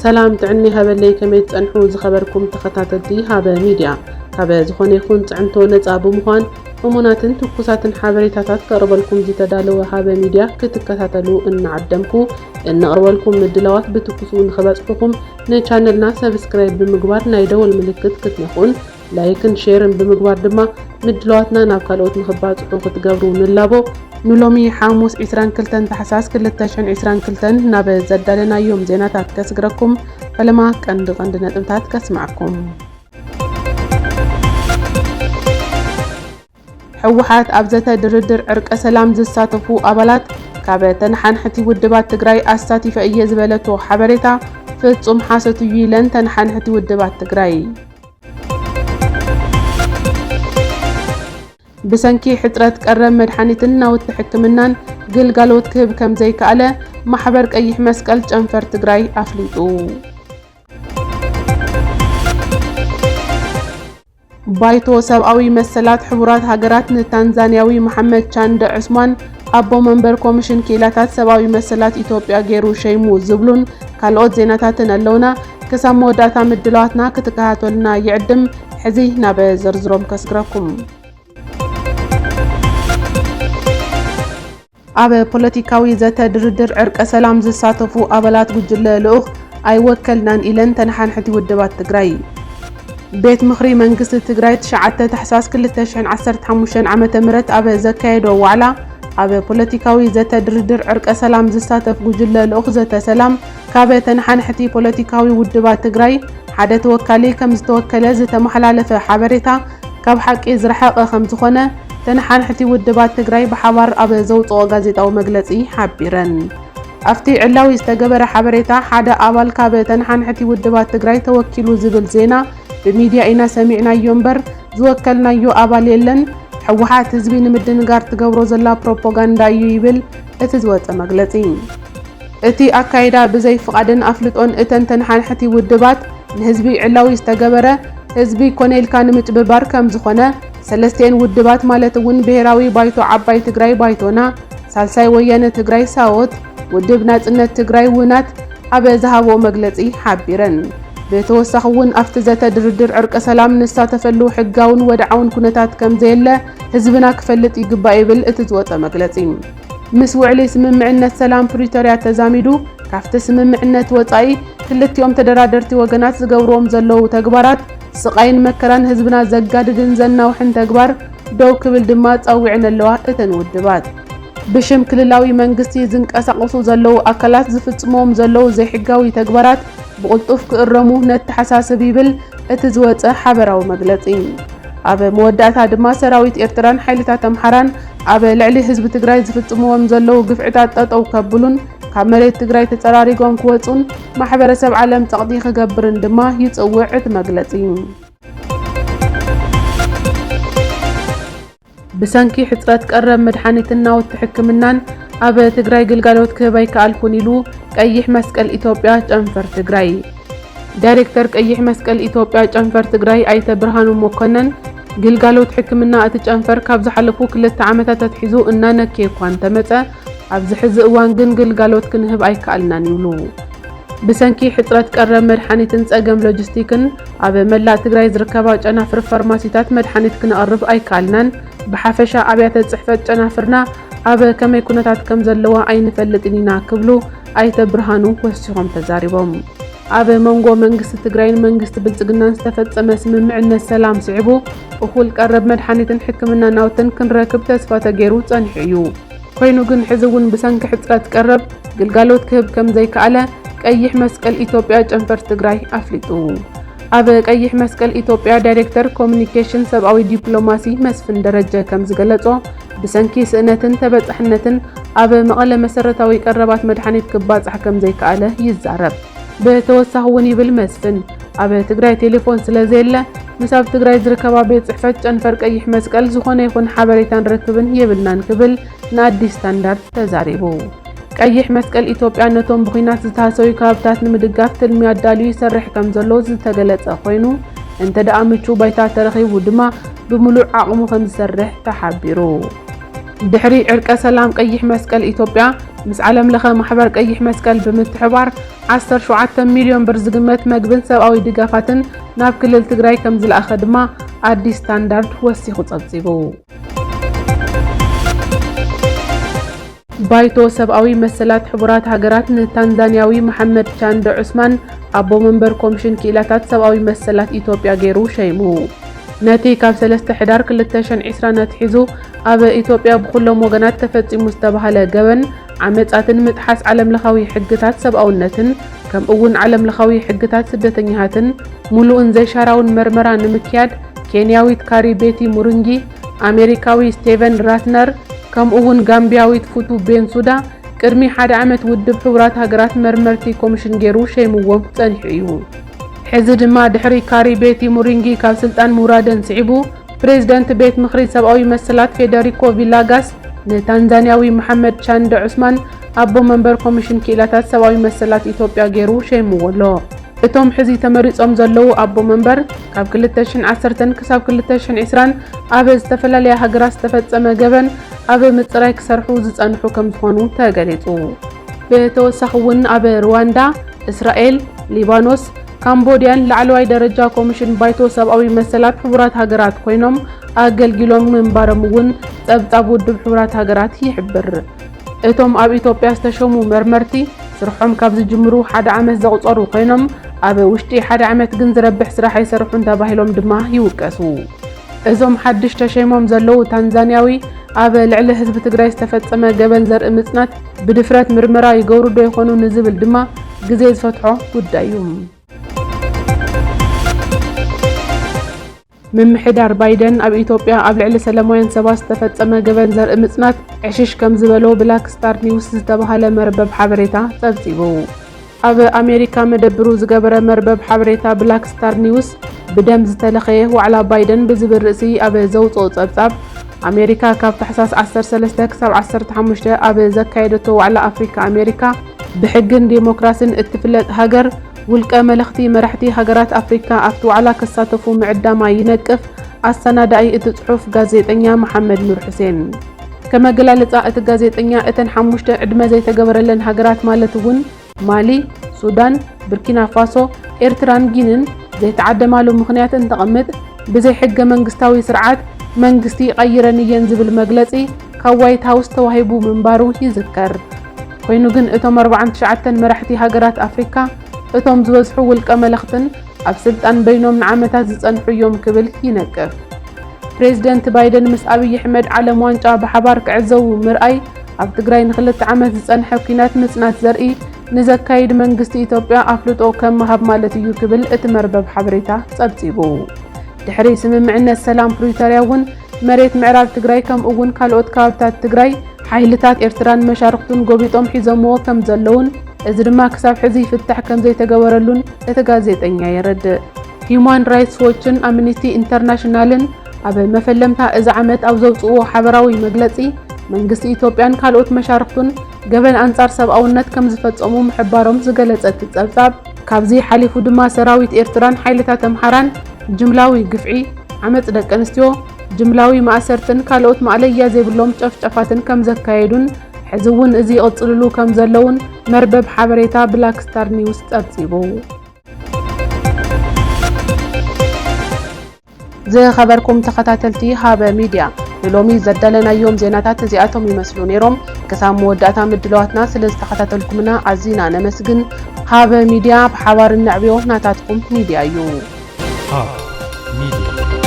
ሰላም ጥዕና ሃበለይ፣ ከመይ ትጸንሑ ዝኸበርኩም ተኸታተልቲ ሃበ ሚድያ? ካብ ዝኾነ ይኹን ጽዕንቶ ነጻ ብምዃን እሙናትን ትኩሳትን ሓበሬታታት ከቕርበልኩም ዝተዳለወ ሃበ ሚድያ ክትከታተሉ እናዓደምኩ፣ እነቕርበልኩም ምድላዋት ብትኩሱ ንኽበጽሑኹም ንቻነልና ሰብስክራይብ ብምግባር ናይ ደወል ምልክት ክትነኽኡን ላይክን ሼርን ብምግባር ድማ ምድላዋትና ናብ ካልኦት ንኽባጽሑ ክትገብሩ ንላቦ። ንሎሚ ሓሙስ ዕስራን ክልተን ታሕሳስ ክልተ ሽሕን ዕስራን ክልተን ናብ ዘዳለናዮም ዜናታት ከስግረኩም፣ ፈለማ ቀንዲ ቀንዲ ነጥብታት ከስማዕኩም። ህወሓት ኣብ ዘተ ድርድር ዕርቀ ሰላም ዝሳተፉ ኣባላት ካብ ተነሓንሕቲ ውድባት ትግራይ ኣሳቲፈ እየ ዝበለቶ ሓበሬታ ፍጹም ሓሶት እዩ ኢለን ተነሓንሕቲ ውድባት ትግራይ። ብሰንኪ ሕጽረት ቀረብ መድሓኒትን ናውቲ ሕክምናን ግልጋሎት ክህብ ከም ዘይከኣለ ማሕበር ቀይሕ መስቀል ጨንፈር ትግራይ ኣፍሊጡ። ባይቶ ሰብኣዊ መሰላት ሕቡራት ሃገራት ንታንዛንያዊ መሓመድ ቻንደ ዑስማን ኣቦ መንበር ኮሚሽን ክኢላታት ሰብኣዊ መሰላት ኢትዮጵያ ገይሩ ሸይሙ ዝብሉን ካልኦት ዜናታትን ኣለውና። ክሳብ መወዳእታ ምድላዋትና ክትከታተሉና ይዕድም። ሕዚ ናብ ዝርዝሮም ከስግረኩም። ኣብ ፖለቲካዊ ዘተ ድርድር ዕርቀ ሰላም ዝሳተፉ ኣባላት ጉጅለ ልኡኽ ኣይወከልናን ኢለን ተነሓንሕቲ ውድባት ትግራይ። ቤት ምኽሪ መንግስቲ ትግራይ ትሽዓተ ታሕሳስ ክልተ ሽሕን ዓሰርተ ሓሙሽተን ዓመተ ምህረት ኣብ ዘካየዶ ዋዕላ፣ ኣብ ፖለቲካዊ ዘተ ድርድር ዕርቀ ሰላም ዝሳተፍ ጉጅለ ልኡኽ ዘተ ሰላም ካብ ተነሓንሕቲ ፖለቲካዊ ውድባት ትግራይ ሓደ ተወካሊ ከም ዝተወከለ ዝተመሓላለፈ ሓበሬታ፣ ካብ ሓቂ ዝረሓቐ ከም ዝኾነ ተነሓንሕቲ ውድባት ትግራይ ብሓባር ኣብ ዘውፅኦ ጋዜጣዊ መግለፂ ሓቢረን። ኣብቲ ዕላዊ ዝተገበረ ሓበሬታ፣ ሓደ ኣባል ካብ ተነሓንሕቲ ውድባት ትግራይ ተወኪሉ ዝብል ዜና ብሚድያ ኢና ሰሚዕናዮ እምበር ዝወከልናዮ ኣባል የለን። ህወሓት ህዝቢ ንምድንጋር ትገብሮ ዘላ ፕሮፓጋንዳ እዩ ይብል እቲ ዝወፀ መግለፂ። እቲ ኣካይዳ ብዘይ ፍቓድን ኣፍልጦን እተን ተነሓንሕቲ ውድባት ንህዝቢ ዕላዊ ዝተገበረ፣ ህዝቢ ኮነ ኢልካ ንምጭብባር ከም ዝኾነ፣ ሰለስቲኤን ውድባት ማለት እውን ብሄራዊ ባይቶ ዓባይ ትግራይ ባይቶና፣ ሳልሳይ ወያነ ትግራይ ሳወት፣ ውድብ ናጽነት ትግራይ ውናት ኣብ ዝሃቦ መግለጺ ሓቢረን። ብተወሳኺ እውን ኣብቲ ዘተ ድርድር ዕርቀ ሰላም ንሳተፈሉ ሕጋውን ወድዓውን ኩነታት ከም ዘየለ ህዝብና ክፈልጥ ይግባእ ይብል እቲ ዝወጸ መግለጺ። ምስ ውዕሊ ስምምዕነት ሰላም ፕሪቶርያ ተዛሚዱ፣ ካብቲ ስምምዕነት ወጻኢ ክልቲኦም ተደራደርቲ ወገናት ዝገብርዎም ዘለዉ ተግባራት ስቓይን መከራን ህዝብና ዘጋድድን ዘናውሕን ተግባር ደው ክብል ድማ ጸዊዐን ኣለዋ እተን ውድባት። ብሽም ክልላዊ መንግስቲ ዝንቀሳቐሱ ዘለዉ ኣካላት ዝፍጽምዎም ዘለዉ ዘይሕጋዊ ተግባራት ብቕልጡፍ ክእረሙ ነተሓሳስብ ይብል እቲ ዝወጸ ሓበራዊ መግለጺ። ኣብ መወዳእታ ድማ ሰራዊት ኤርትራን ሓይልታት ኣምሓራን ኣብ ልዕሊ ህዝቢ ትግራይ ዝፍጽምዎም ዘለዉ ግፍዕታት ጠጠው ከብሉን ካብ መሬት ትግራይ ተጸራሪጎም ክወጹን ማሕበረሰብ ዓለም ጸቕጢ ክገብርን ድማ ይጽውዕ እቲ መግለጺ። ብሰንኪ ሕጽረት ቀረብ መድሓኒትን ናውቲ ሕክምናን ኣብ ትግራይ ግልጋሎት ክህብ ኣይከኣልኩን ኢሉ ቀይሕ መስቀል ኢትዮጵያ ጨንፈር ትግራይ። ዳይሬክተር ቀይሕ መስቀል ኢትዮጵያ ጨንፈር ትግራይ ኣይተ ብርሃኑ መኮነን፣ ግልጋሎት ሕክምና እቲ ጨንፈር ካብ ዝሓለፉ ክልተ ዓመታት ኣትሒዙ እናነከየ እኳ እንተመጸ፣ ኣብዚ ሕዚ እዋን ግን ግልጋሎት ክንህብ ኣይከኣልናን ይብሉ። ብሰንኪ ሕጽረት ቀረብ መድሓኒትን ጸገም ሎጂስቲክን ኣብ መላእ ትግራይ ዝርከባ ጨናፍር ፋርማሲታት መድሓኒት ክነቕርብ ኣይከኣልናን። ብሓፈሻ ኣብያተ ጽሕፈት ጨናፍርና ኣብ ከመይ ኩነታት ከም ዘለዋ ኣይንፈልጥን ኢና ክብሉ ኣይተ ብርሃኑ ወሲኾም ተዛሪቦም። ኣብ መንጎ መንግስቲ ትግራይን መንግስቲ ብልጽግናን ዝተፈጸመ ስምምዕነት ሰላም ስዒቡ፣ እኹል ቀረብ መድሓኒትን ሕክምና ናውትን ክንረክብ ተስፋ ተገይሩ ጸኒሑ እዩ። ኮይኑ ግን ሕዚ እውን ብሰንኪ ሕጽረት ቀረብ ግልጋሎት ክህብ ከም ዘይከኣለ ቀይሕ መስቀል ኢትዮጵያ ጨንፈር ትግራይ ኣፍሊጡ። ኣብ ቀይሕ መስቀል ኢትዮጵያ ዳይሬክተር ኮሙኒኬሽን ሰብኣዊ ዲፕሎማሲ መስፍን ደረጀ ከም ዝገለጾ፣ ብሰንኪ ስእነትን ተበጻሕነትን ኣብ መቐለ መሰረታዊ ቀረባት መድሓኒት ክባጻሕ ከም ዘይከኣለ ይዛረብ። ብተወሳኺ እውን ይብል መስፍን፣ ኣብ ትግራይ ቴሌፎን ስለ ዘየለ፣ ምስ ኣብ ትግራይ ዝርከባ ቤት ጽሕፈት ጨንፈር ቀይሕ መስቀል ዝኾነ ይኹን ሓበሬታን ርክብን የብልናን ክብል ንኣዲስ ስታንዳርድ ተዛሪቡ። ቀይሕ መስቀል ኢትዮጵያ ነቶም ብኲናት ዝተሃሰዩ ከባብታት ንምድጋፍ ትልሚ ኣዳልዩ ይሰርሕ ከም ዘሎ ዝተገለጸ ኮይኑ፣ እንተ ደኣ ምቹው ባይታ ተረኺቡ ድማ ብምሉእ ዓቕሙ ከም ዝሰርሕ ተሓቢሩ። ድሕሪ ዕርቀ ሰላም ቀይሕ መስቀል ኢትዮጵያ ምስ ዓለም ለኸ ማሕበር ቀይሕ መስቀል ብምትሕባር ዓሰርተ ሸውዓተ ሚልዮን ብር ዝግመት መግብን ሰብኣዊ ድጋፋትን ናብ ክልል ትግራይ ከም ዝለኣኸ ድማ ኣዲስ ስታንዳርድ ወሲኹ ጸብጺቡ። ባይቶ ሰብኣዊ መሰላት ሕቡራት ሃገራት ንታንዛንያዊ መሓመድ ቻንደ ዑስማን ኣቦ መንበር ኮሚሽን ክኢላታት ሰብኣዊ መሰላት ኢትዮጵያ ገይሩ ሸይሙ። ነቲ ካብ ሰለስተ ሕዳር ክልተ ሽሕን ዕስራን ኣትሒዙ ኣብ ኢትዮጵያ ብኹሎም ወገናት ተፈጺሙ ዝተባህለ ገበን፣ ዓመጻትን ምጥሓስ ዓለምለኻዊ ሕግታት ሰብኣውነትን ከምኡ እውን ዓለምለኻዊ ሕግታት ስደተኛታትን ምሉእን ዘይሻራውን መርመራ ንምክያድ ኬንያዊት ካሪ ቤቲ ሙሩንጊ፣ ኣሜሪካዊ ስቴቨን ራትነር ከምኡ እውን ጋምቢያዊት ፉቱ ቤንሱዳ ቅድሚ ሓደ ዓመት ውድብ ሕቡራት ሃገራት መርመርቲ ኮሚሽን ገይሩ ሸይምዎም ጸኒሑ እዩ። ሕዚ ድማ ድሕሪ ካሪ ቤቲ ሙሪንጊ ካብ ስልጣን ምውራደን ስዒቡ፣ ፕሬዝደንት ቤት ምኽሪ ሰብኣዊ መሰላት ፌደሪኮ ቪላጋስ ንታንዛንያዊ መሓመድ ቻንደ ዑስማን ኣቦ መንበር ኮሚሽን ክኢላታት ሰብኣዊ መሰላት ኢትዮጵያ ገይሩ ሸይምዎ ኣሎ። እቶም ሕዚ ተመሪጾም ዘለዉ ኣቦ መንበር ካብ ክልተ ሽሕን ዓሰርተን ክሳብ ክልተ ሽሕን ዕስራን ኣብ ዝተፈላለያ ሃገራት ዝተፈጸመ ገበን ኣብ ምጽራይ ክሰርሑ ዝጸንሑ ከም ዝኾኑ ተገሊጹ። ብተወሳኺ እውን ኣብ ሩዋንዳ፣ እስራኤል፣ ሊባኖስ፣ ካምቦድያን ላዕለዋይ ደረጃ ኮሚሽን ባይቶ ሰብኣዊ መሰላት ሕቡራት ሃገራት ኮይኖም ኣገልጊሎም ምንባሮም እውን ጸብጻብ ውድብ ሕቡራት ሃገራት ይሕብር። እቶም ኣብ ኢትዮጵያ ዝተሸሙ መርመርቲ ስርሖም ካብ ዝጅምሩ ሓደ ዓመት ዘቑጸሩ ኮይኖም ኣብ ውሽጢ ሓደ ዓመት ግን ዝረብሕ ስራሕ ኣይሰርሑን ተባሂሎም ድማ ይውቀሱ። እዞም ሓድሽ ተሸይሞም ዘለዉ ታንዛንያዊ ኣብ ልዕሊ ህዝቢ ትግራይ ዝተፈጸመ ገበን ዘርኢ ምጽናት ብድፍረት ምርመራ ይገብሩ ዶ ይኾኑ ንዝብል ድማ ግዜ ዝፈትሖ ጉዳይ እዩ። ምምሕዳር ባይደን ኣብ ኢትዮጵያ ኣብ ልዕሊ ሰላማውያን ሰባት ዝተፈጸመ ገበን ዘርኢ ምጽናት ዕሽሽ ከም ዝበሎ ብላክ ስታር ኒውስ ዝተባህለ መርበብ ሓበሬታ ጸብጺቡ። ኣብ ኣሜሪካ መደብሩ ዝገበረ መርበብ ሓበሬታ ብላክ ስታር ኒውስ፣ ብደም ዝተለኸየ ዋዕላ ባይደን ብዝብል ርእሲ ኣብ ዘውጽኦ ጸብጻብ፣ ኣሜሪካ ካብ ታሕሳስ ዓሰርተ ሰለስተ ክሳብ ዓሰርተ ሓሙሽተ ኣብ ዘካየደቶ ዋዕላ ኣፍሪካ ኣሜሪካ ብሕግን ዴሞክራስን እትፍለጥ ሃገር፣ ውልቀ መለኽቲ መራሕቲ ሃገራት ኣፍሪካ ኣብቲ ዋዕላ ክሳተፉ ምዕዳማ ይነቅፍ ኣሰናዳኢ እቲ ጽሑፍ ጋዜጠኛ መሓመድ ኑር ሑሴን። ከም ኣገላልጻ እቲ ጋዜጠኛ፣ እተን ሓሙሽተ ዕድመ ዘይተገበረለን ሃገራት ማለት እውን ማሊ፣ ሱዳን፣ ብርኪና ፋሶ፣ ኤርትራን ጊንን ዘይተዓደማሉ ምኽንያት እንተቐምጥ፣ ብዘይ ሕገ መንግስታዊ ስርዓት መንግስቲ ቀይረን እየን ዝብል መግለጺ ካብ ዋይት ሃውስ ተዋሂቡ ምንባሩ ይዝከር። ኮይኑ ግን እቶም ኣርባዓን ትሽዓተን መራሕቲ ሃገራት ኣፍሪካ፣ እቶም ዝበዝሑ ውልቀ መለኽትን ኣብ ስልጣን በይኖም ንዓመታት ዝጸንሑ እዮም ክብል ይነቅፍ። ፕሬዝደንት ባይደን ምስ ኣብይ ኣሕመድ ዓለም ዋንጫ ብሓባር ክዕዘቡ ምርኣይ፣ ኣብ ትግራይ ንክልተ ዓመት ዝጸንሐ ኲናት ምጽናት ዘርኢ ንዘካይድ መንግስቲ ኢትዮጵያ ኣፍልጦ ከም ምሃብ ማለት እዩ ክብል እቲ መርበብ ሓበሬታ ጸብጺቡ። ድሕሪ ስምምዕነት ሰላም ፕሪቶርያ እውን መሬት ምዕራብ ትግራይ ከምኡ እውን ካልኦት ከባብታት ትግራይ ሓይልታት ኤርትራን መሻርኽቱን ጎቢጦም ሒዞምዎ ከም ዘለውን እዚ ድማ ክሳብ ሕዚ ፍታሕ ከም ዘይተገበረሉን እቲ ጋዜጠኛ የረድእ። ሂዩማን ራይትስ ዎችን ኣምኒስቲ ኢንተርናሽናልን ኣብ መፈለምታ እዚ ዓመት ኣብ ዘውፅእዎ ሓበራዊ መግለፂ፣ መንግስቲ ኢትዮጵያን ካልኦት መሻርኽቱን ገበን ኣንጻር ሰብኣውነት ከም ዝፈጸሙ ምሕባሮም ዝገለጸ እቲ ጸብጻብ፣ ካብዚ ሓሊፉ ድማ ሰራዊት ኤርትራን ሓይልታት ኣምሓራን ጅምላዊ ግፍዒ፣ ዓመጽ ደቂ ኣንስትዮ፣ ጅምላዊ ማእሰርትን ካልኦት ማእለያ ዘይብሎም ጨፍጨፋትን ከም ዘካየዱን ሕዚ እውን እዚ ይቕጽልሉ ከም ዘለውን መርበብ ሓበሬታ ብላክ ስታር ኒውስ ጸብጺቡ። ዝኸበርኩም ተኸታተልቲ ሃበ ሚድያ፣ ንሎሚ ዘዳለናዮም ዜናታት እዚኣቶም ይመስሉ ነይሮም። ክሳብ መወዳእታ ምድላዋትና ስለ ዝተኸታተልኩምና ኣዚና ነመስግን። ሃበ ሚድያ፣ ብሓባር እነዕብዮ ናታትኩም ሚድያ እዩ። ሃብ ሚድያ።